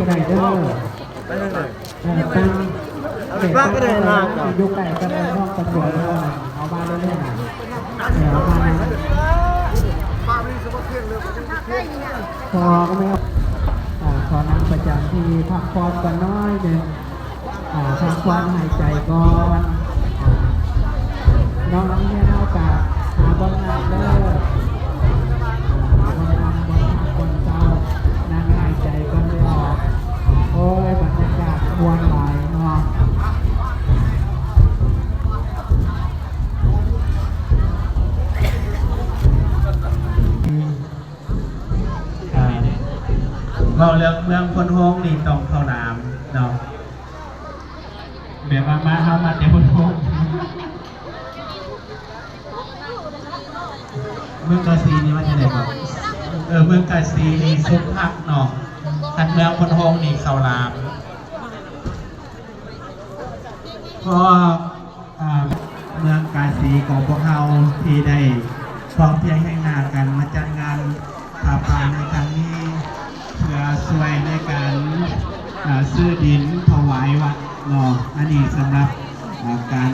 ໄດ້ເດີ ເອີ ຕັ້ງ ເອີ ຕັ້ງຢູ່ໃກ້ກັບນ້ອງຕຳຫຼວດເຮົາ ເອົາມາເລື້ອຍໆ ເອີ ເອົາມາ ຂໍ ຂໍນັ່ງປະຈຳທີ່ ພັກຜ່ອນກ່ອນໜ້ອຍໜຶ່ງ ອ່າ ພັກຜ່ອນຫາຍໃຈກ່ອນ ນ້ອງນັກຮຽນເຮົາກະຫາບ່ອນນັ່ງເດີ ຫາບ່ອນນັ່ງ ບ່ອນພັກ ບ່ອນເຊົາ ນັ່ງຫາຍໃຈກ່ອນເດີ. ໂອ້ຍ ບັນຍາກາດມ່ວນຫຼາຍເນາະ. ອ່າ ເວົ້າເລື່ອງເມືອງໂພນໂຮງນີ້ຕ້ອງເຂົ້າຫຼາມເນາະ ແບບວ່າມາ ເຮົາມາແຕ່ໂພນໂຮງ. ເມືອງກາສີນີ້ວ່າຈັ່ງໃດເກາະ? ເອີ ເມືອງກາສີນີ້ສຸກຄັກເນາະ ຄັນເມືອງໂພນໂຮງນີ້ເຂົ້າຫຼາມ ເພາະວ່າ ອ່າ ເມືອງກາສີຂອງພວກເຮົາທີ່ໄດ້ພ້ອມພຽງແຮງໜ້າກັນມາຈັດງານຜ້າປ່າໃນຄັ້ງນີ້ ເພື່ອຊ່ວຍໃນການ ອ່າ ຊື້ດິນຖວາຍວັດເນາະ. ອັນນີ້ສຳລັບ ອ່າ ການ